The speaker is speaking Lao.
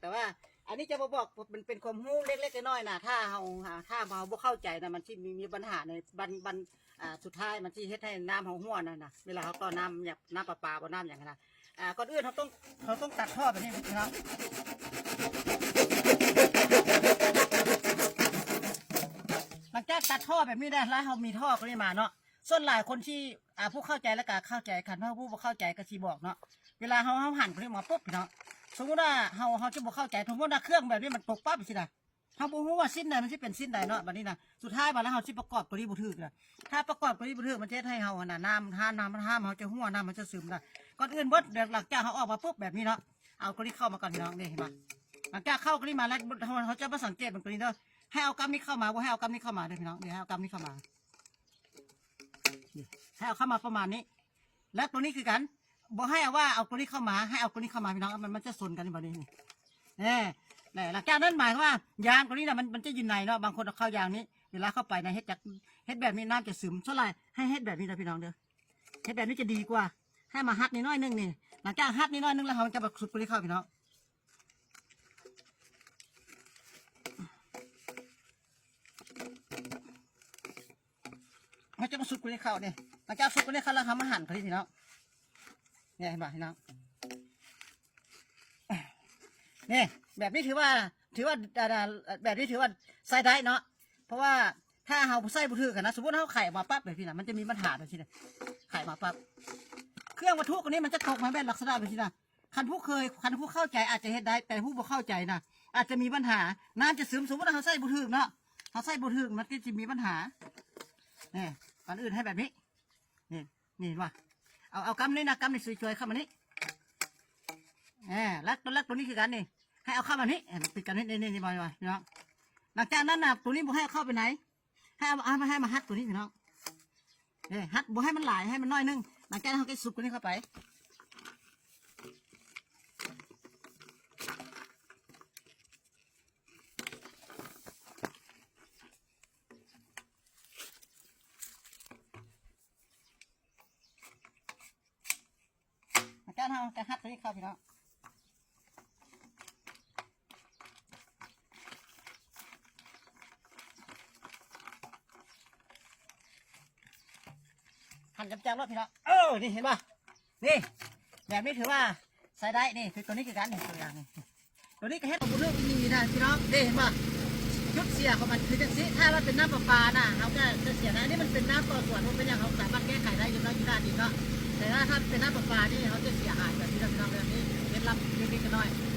ແຕ່ວ່າອັນນີ້ຈະມາບອກ ມັນເປັນຄວາມຮູ້ເລັກໆນ້ອຍໆນະ ຖ້າເຮົາ ຖ້າເຮົາບໍ່ເຂົ້າໃຈນະ ມັນຊິມີ ມີບັນຫາໃນບັນ ບັນ ອ່າ ສຸດທ້າຍມັນຊິເຮັດໃຫ້ນ້ຳເຮົາຮົ່ວນະ ນະ ເວລາເຮົາຕໍ່ນ້ຳ ແບບນ້ຳປະປາບໍ່ ນ້ຳຫຍັງຫັ້ນນະ. ອ່າ ກ່ອນອື່ນເຮົາຕ້ອງ ເຮົາຕ້ອງຕັດທໍ່ແບບນີ້ເນາະ. ຫຼັງຈາກຕັດທໍ່ແບບນີ້ແລ້ວ ແລ້ວເຮົາມີທໍ່ຕົວນີ້ມາເນາະ ສ່ວນຫຼາຍຄົນທີ່ ອ່າ ຜູ້ເຂົ້າໃຈແລ້ວກະເຂົ້າໃຈ ຄັນວ່າຜູ້ບໍ່ເຂົ້າໃຈກະຊິບອກເນາະ. ເວລາເຮົາ ເຮົາຫັນຕົວນີ້ມາປຸບເນາະ ສົມມຸດວ່າເຮົາ ເຮົາຈະບໍ່ເຂົ້າໃຈ ສົມມຸດວ່າເຄື່ອງແບບນີ້ມັນຕົກປັບຊີ້ນະ ເຮົາບໍ່ຮູ້ວ່າຊິ້ນໃດມັນຊິເປັນຊິ້ນໃດເນາະ. ບາດນີ້ນະ ສຸດທ້າຍມາແລ້ວເຮົາຊິປະກອບຕົວນີ້ບໍ່ຖືກນະ ຖ້າປະກອບຕົວນີ້ບໍ່ຖືກ ມັນຈະເຮັດໃຫ້ເຮົາຫັ້ນນະ ນ້ຳ ນ້ຳ ນ້ຳ ນ້ຳເຮົາຈະຮົ່ວ ນ້ຳມັນຈະຊຶມນະ. ກ່ອນອື່ນເບິດ ຫຼັງຈາກເຮົາອອກມາປຸບແບບນີ້ເນາະ ເອົາຕົວນີ້ເຂົ້າມາກ່ອນພີ່ນ້ອງ ນີ້ເຫັນບໍ່? ຫຼັງຈາກເຂົ້າຕົວນີ້ມາແລ້ວ ເຮົາ ເຮົາຈະມາສັງເກດເບິ່ງຕົວນີ້ເດີ ໃຫ້ເອົາກ້ຳນີ້ເຂົ້າມາ ບໍ່ໃຫ້ເອົາກ້ຳນີ້ເຂົ້າມາເດີພີ່ນ້ອງ ນີ້ໃຫ້ເອົາກ້ຳນີ້ເຂົ້າມາ ນີ້ ໃຫ້ເອົາເຂົ້າມາປະມານນີ້ ແລະຕົວນີ້ຄືກັນ ບໍ່ໃຫ້ເອົາວ່າເອົາຕົວນີ້ເຂົ້າມາ ໃຫ້ເອົາຕົວນີ້ເຂົ້າມາພີ່ນ້ອງ ມັນ ມັນຈະຊົນກັນນີ້ ບາດນີ້ ນີ້ ແນ່ ແນ່ ຫຼັງຈາກນັ້ນໝາຍຄວາມວ່າຢາງຕົວນີ້ນະ ມັນ ມັນຈະຢູ່ໃນເນາະ ບາງຄົນເອົາເຂົ້າຢາງນີ້ ເວລາເຂົ້າໄປນະ ເຮັດຈາກ ເຮັດແບບນີ້ນ້ຳຈະຊຶມ ສ່ວນຫຼາຍໃຫ້ເຮັດແບບນີ້ນະພີ່ນ້ອງເດີ ເຮັດແບບນີ້ຈະດີກວ່າ ໃຫ້ມາຮັດນີ້ໜ້ອຍໜຶ່ງນີ້ ຫຼັງຈາກຮັດນີ້ໜ້ຍໜຶ່ງແລ້ວ ເຮົາຈະມາຊຸບຕົວນີ້ເຂົ້າພີ່ນ້ອງ ເຮົາຈະມາຊຸບຕົວນີ້ເຂົ້ານີ້ ຫຼັງຈາກຊຸບຕົວນີ້ເຂົ້າແລ້ວ ເຮົາມາຫັນເຂົ້ານີ້ພີ່ນ້ອງ ນີ້ເຫັນບໍ່ພີ່ນ້ອງ ນີ້ ແບບນີ້ຖືວ່າ ຖືວ່າ ອ່າ ແບບນີ້ຖືວ່າໃຊ້ໄດ້ເນາະ ເພາະວ່າຖ້າເຮົາໃຊ້ບໍ່ຖືກຫັ້ນນະ ສົມມຸດເຮົາໄຂອອກມາປັບແບບນີ້ນະ ມັນຈະມີບັນຫາແບບນີ້ນະ ໄຂມາປັບ ເຄື່ອງວັດຖຸຕົວນີ້ມັນຈະຕົກມາແບບລັກສະນະແບບນີ້ນະ. ຄັນຜູ້ເຄີຍ ຄັນຜູ້ເຂົ້າໃຈອາດຈະເຮັດໄດ້ ແຕ່ຜູ້ບໍ່ເຂົ້າໃຈນະ ອາດຈະມີບັນຫາ ນ້ຳຈະຊຶມ ສົມມຸດວ່າເຮົາໃຊ້ບໍ່ຖືກເນາະ ເຮົາໃຊ້ບໍ່ຖືກ ມັນກໍຈະມີບັນຫາ ນີ້ ກ່ອນອື່ນໃຫ້ແບບນີ້ ນີ້ ນີ້ເຫັນບໍ່ ເອົາ ເອົາກ້ຳນີ້ນະ ກ້ຳນີ້ຊ່ວຍໆເຂົ້າມານີ້ ແນ່ ແລ້ວ ແລ້ວຕົວນີ້ຄືກັນນີ້ ໃຫ້ເອົາເຂົ້າມານີ້ ໃຫ້ມັນຕິດກັນນີ້ ນີ້ ນີ້ ນີ້ ພີ່ນ້ອງ ຫຼັງຈາກນັ້ນນະ ຕົວນີ້ບໍ່ໃຫ້ເອົາເຂົ້າໄປໃນ ໃຫ້ເອົາ ເອົາມາ ໃຫ້ມາຮັດຕົວນີ້ພີ່ນ້ອງ ເອີ ຮັດບໍ່ໃຫ້ມັນຫຼາຍ ໃຫ້ມັນໜ້ອຍໜຶ່ງ ຫຼັງຈາກນັ້ນເຮົາກໍຊຸບຕົວນີ້ເຂົ້າໄປ ອາຈານເຮົາຈະຮັດຕົວນີ້ເຂົ້າພີ່ນ້ອງ ຫັນຈຳໆໂລດພີ່ນ້ອງ ເອີ ນີ້ເຫັນບໍ່ ນີ້ ແບບນີ້ຖືວ່າໃຊ້ໄດ້ ນີ້ ຄືຕົວນີ້ຄືກັນ ນີ້ ຕົວຢ່າງນີ້ ຕົວນີ້ກໍເຮັດບໍ່ຖືກອີ່ຫຼີນະພີ່ນ້ອງ ເດ້ເຫັນບໍ່ ຈຸດເສຍຂອງມັນຄືຈັ່ງຊີ້ ຖ້າວ່າເປັນນ້ຳປະປານະ ເຮົາກໍຈະເສຍໄດ້ ອັນນີ້ມັນເປັນນ້ຳຕໍ່ສວນ ບໍ່ເປັນຫຍັງ ເຮົາສາມາດແກ້ໄຂໄດ້ຢູ່ເນາະ ຢູ່ໜ້າດິນເນາະ ແຕ່ວ່າຖ້າເປັນນ້ຳປະປານີ້ ເຮົາຈະເສຍຫາຍແບບນີ້ນະພີ່ນ້ອງ ເລື່ອງນີ້ເຮັດລັບເລັກໆນ້ອຍໆ